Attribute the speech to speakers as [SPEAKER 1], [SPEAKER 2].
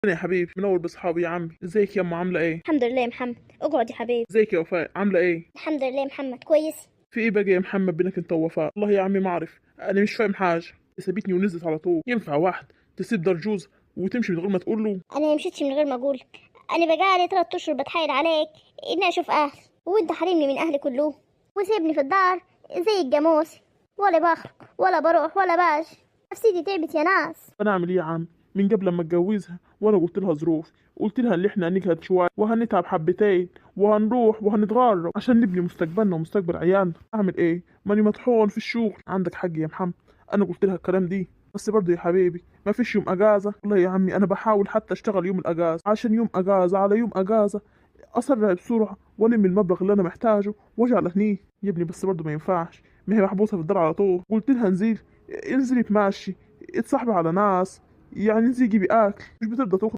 [SPEAKER 1] يا حبيبي منور بصحابي يا عمي. ازيك يا ام، عامله ايه؟
[SPEAKER 2] الحمد لله يا محمد، اقعد يا حبيبي.
[SPEAKER 1] ازيك يا وفاء، عامله ايه؟
[SPEAKER 2] الحمد لله يا محمد، كويس.
[SPEAKER 1] في ايه بقى يا محمد بينك انت ووفاء؟ والله يا عمي ما اعرف، انا مش فاهم حاجة. سابتني ونزلت على طول. ينفع واحد تسيب دار جوز وتمشي من غير ما تقول له؟
[SPEAKER 2] انا ما مشيتش من غير ما اقولك، انا بقالي 3 اشهر بتحايل عليك اني اشوف اهلي، وانت حارمني من اهلي كلهم وسيبني في الدار زي الجاموس، ولا بخرج ولا بروح ولا باجي. نفسيتي تعبت يا ناس.
[SPEAKER 1] انا اعمل ايه يا عم؟ من قبل لما اتجوزها وانا قلت لها ظروف، قلت لها اللي احنا هنجهد شوية وهنتعب حبتين وهنروح وهنتغرب عشان نبني مستقبلنا ومستقبل عيالنا. اعمل ايه؟ ماني مطحون في الشغل. عندك حق يا محمد، انا قلت لها الكلام دي، بس برضه يا حبيبي ما فيش يوم اجازه. والله يا عمي انا بحاول حتى اشتغل يوم الاجازة، عشان يوم اجازه على يوم اجازه اسرع بسرعة والم المبلغ اللي انا محتاجه واجي على هنيه يا ابني. بس برضه ما ينفعش، ما هي محبوسة في الدار على طول. قلت لها انزلي انزلي تمشي، اتصاحبي على ناس، يعني انزلي جيبي اكل، مش بترضى تخرج.